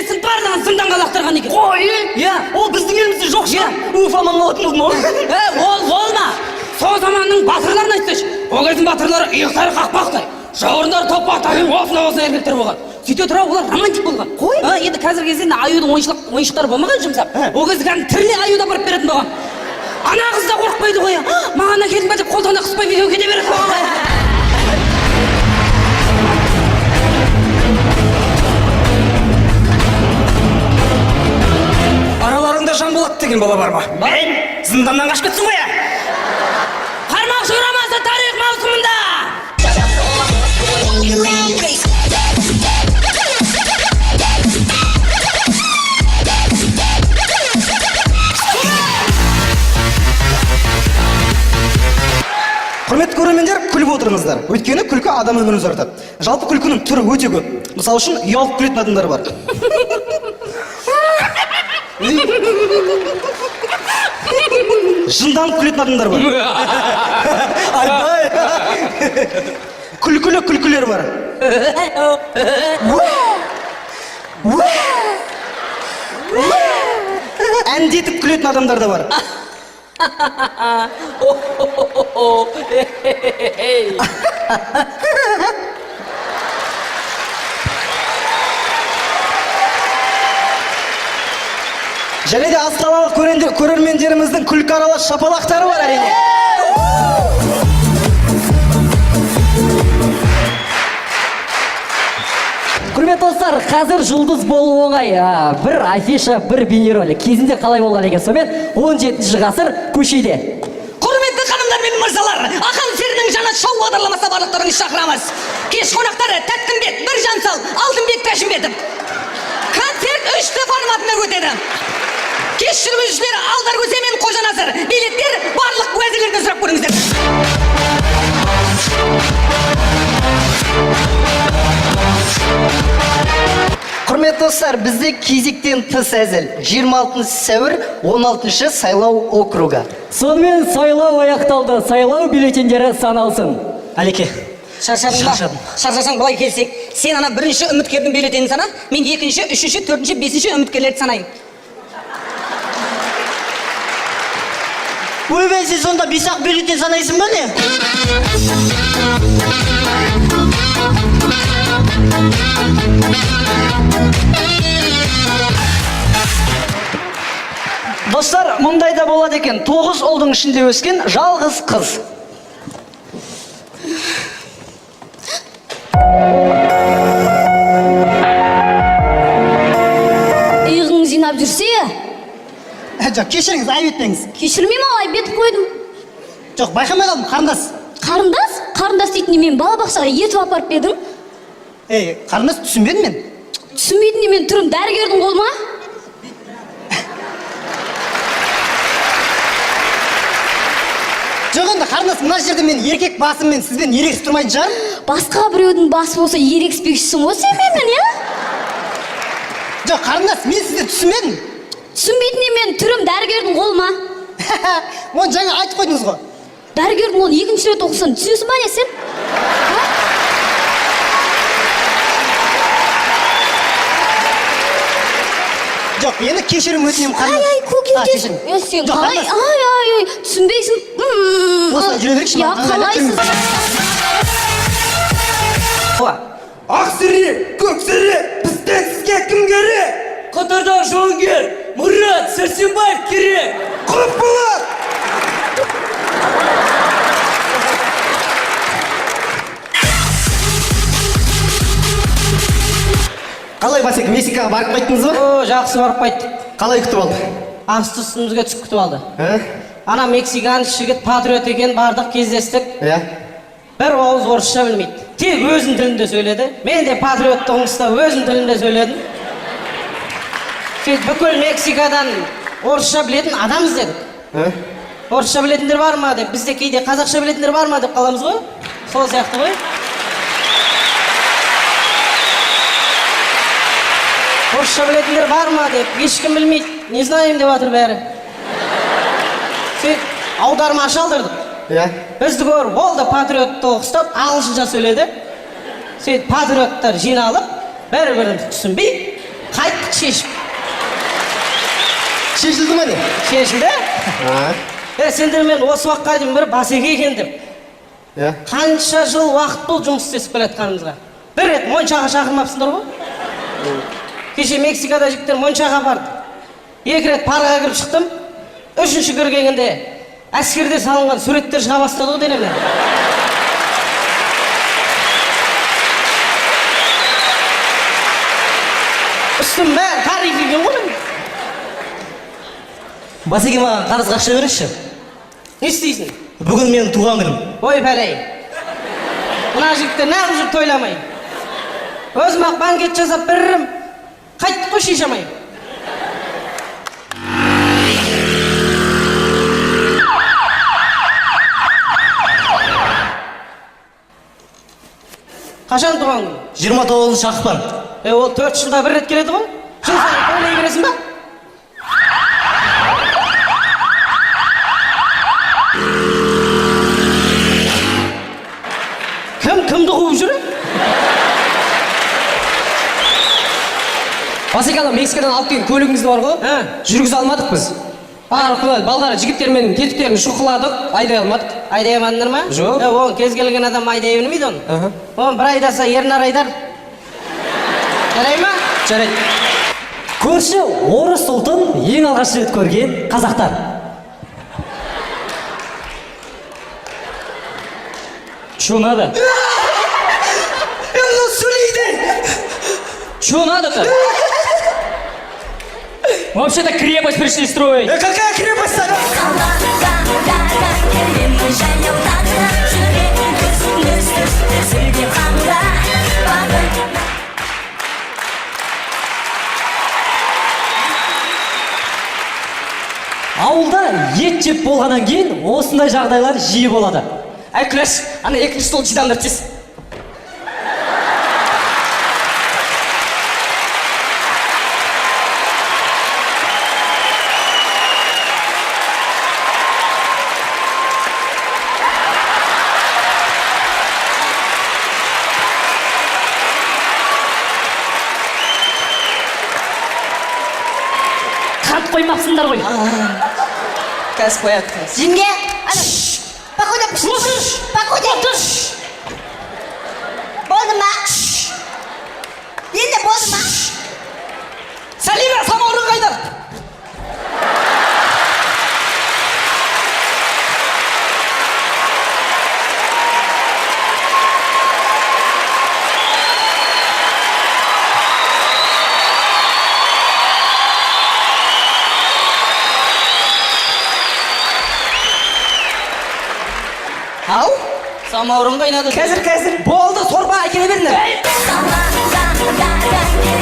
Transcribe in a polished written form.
немересінің барлығын зынданға лақтырған екен. Қой. Иә. Ол біздің елімізде жоқ шығар. Уф, аман болатын болдым ғой. Е, ол ма? Сол заманның батырларын айтсайшы. Ол кездің батырлары иықтары қақпақтай, жауырындары топпақтай, осындай осындай еркектер болған. Сөйте тұра олар романтик болған. Қой. А, енді қазіргі кезде аюдың ойыншықтары болмаған жұмсап. Ол кезде кәдімгі тірілей аюды апарып беретін болған. Ана қыз да қорықпайды ғой. «А, маған әкелдің ба?» деп қолтығына қыспай екеуі кете беретін болған ғой. Араларыңда Жанболат деген бала бар ма? Мен зынданнан қашып кетсің ғой, ә? Қармақ жорамасы тарих маусымында. Құрметті көрермендер, күліп отырыңыздар. Өйткені күлкі адам өмірін ұзартады. Жалпы күлкінің түрі өте көп. Мысалы үшін, ұялып күлетін адамдар бар. Жынданып күлетін адамдар бар. Айбай! Күлкілі күлкілер бар. Әндетіп күлетін адамдар да бар. Және де астаналық көрермендеріміздің күлкі аралас шапалақтары бар, әрине. Құрметті достар, қазір жұлдыз болу оңай. Бір афиша, бір бейнеролик. Кезінде қалай болған екен? Сонымен 17 ғасыр көшеде. Құрметті ханымдар мен мырзалар, Ақан серінің жаңа шоу бағдарламасына барлықтарыңызды шақырамыз. Кеш қонақтары: Тәттімбет, Біржан сал, Алтынбек Тәшімбетов. Концерт 3D форматында өтеді. Кеш жүргізушілері Алдар Көсе мен Қожанасыр. Билеттер барлық уәзірлерден сұрап көріңіздер. Құрметті достар, бізде кезектен тыс әзіл. 26 сәуір, 16 сайлау округі. Сонымен сайлау аяқталды. Сайлау бюллетендері саналсын. Әлеке. Шаршадың ба? Шаршадым. Шаршасаң, былай келсек, сен ана бірінші үміткердің бюллетенін сана, мен екінші, үшінші, төртінші, бесінші үміткерлерді санаймын. Ойбай, сен сонда бес ақ бюллетень санайсың ба, не? Достар, мұндай да болады екен. Тоғыз ұлдың ішінде өскен жалғыз қыз. Иығың жинап жүрсе. Жоқ, кешіріңіз, айып етпеңіз. Кешірмеймін, ал айып етіп қойдым. Жоқ, байқамай қалдым, қарындас. Қарындас? Қарындас дейтін мен балабақшаға ертіп апарып па едің? Ей, қарындас, түсінбедім мен. Түсінбейтін мен түрім дәрігердің қолы ма? Жоқ, енді, қарындас, мына жерде мен еркек басыммен сізбен ерегісіп тұрмайтын шығармын. Басқа біреудің басы болса, ерегіспекшісің ғой сен менімен, иә? Жоқ, қарындас, мен сізді түсінбедім. Түсінбейтін мен түрім дәрігердің қолы ма? Оны жаңа айтып қойдыңыз ғой. Дәрігердің қолын екінші рет оқысаң, түсінесің ба не сен? А? Жоқ, енді кешірім өтінемін, Ай, қарындас. ай, көкем. А, кешірім. Е, сен Жоқ, қалай? қарындас. Ай, ай, ай, түсінбейсің. Осылай жүре берейікші, Иә, маған ыңғайлы. қалайсыз? Ақ сере, көк сере, бізден сізге кім керек? Қатардағы жауынгер Мұрат Сәрсенбаев керек. Құп болады! Қалай, Басеке, Мексикаға барып қайттыңыз ба? О, жақсы барып қайттық. Қалай күтіп алды? Асты үстімізге түсіп күтіп алды. Ә? Ана мексикан жігіт патриот екен, бардық, кездестік. Иә. Бір ауыз орысша білмейді. Тек өзінің тілінде сөйледі. Мен де патриоттығым ұстап, өзім тілімде сөйледім. Сөйтіп бүкіл Мексикадан орысша білетін адам іздедік. Ә? Орысша білетіндер бар ма деп, бізде кейде қазақша білетіндер бар ма деп қаламыз ғой. Сол сияқты ғой. Орысша білетіндер бар ма деп, ешкім білмейді. «Не знаем» деп жатыр бәрі. Сөйтіп аудармашы алдырдық. Иә. Бізді көріп, ол да патриоттық ұстап, ағылшынша сөйледі. Сөйтіп патриоттар жиналып, бір бірімізді түсінбей қайттық. Шешіп. Шешілді ма, не? Шешілді. А. Е, сендермен осы уақытқа дейін бір басеке екен деп. Иә. Қанша жыл уақыт болды жұмыс істесіп келе жатқанымызға. Бір рет моншаға шақырмапсыңдар ғой. Кеше Мексикада жігіттер моншаға барды. Екі рет парға кіріп шықтым. Үшінші кіргенде әскерде салынған суреттер шыға бастады ғой денемнен. Үстім бәрі тарих екен ғой менің. Басеке, маған қарызға ақша беріңізші. Не істейсің? Бүгін менің туған күнім. Ой, пәлей. Мына жігіттер неғып жүр тойламай? Өзім ақ банкет жасап берерім. Қайттық қой шеше алмай. Қашан туған күн? 29 ақпан. Е, ол 4 жылда бір рет келеді ғой. Жыл сайын тойлай бересің ба? Кім кімді қуып жүр? Басеке, ана Мексикадан алып келген көлігіңіз бар ғой. Ә. Жүргізе алмадық біз. Барлық мына балдар, жігіттермен тетіктерін шұқыладық, айдай алмадық. Айдай алмадыңдар ма? Жоқ. Е, оны кез келген адам айдай бермейді оны. Аха. Оны бір айдаса, Ернар айдар. Жарай ма? Жарайды. Көрші орыс ұлтын ең алғаш рет көрген қазақтар. Че надо? Мынау сөйлейді. Че надо-то? Вообще-то крепость пришли строить. Е, какая крепость? Келемін жаяу таңда, жүрегім дүрсіл, дүрсіл, дүрсілдеп қанда. Бағым. Ауылда ет жеп болғаннан кейін осындай жағдайлар жиі болады. Әй, Күләш, ана екінші стол жинаңдар тез. Қант қоймапсыңдар ғой. Қазір қояды, қазір. Жеңге, ана, погода. Погода. Болды ма? Енді болды ма? Сәлима, самаурын қайда? Ау, самаурын қайнады. Қазір, қазір. Болды, сорпа әкеле беріңдер. Далада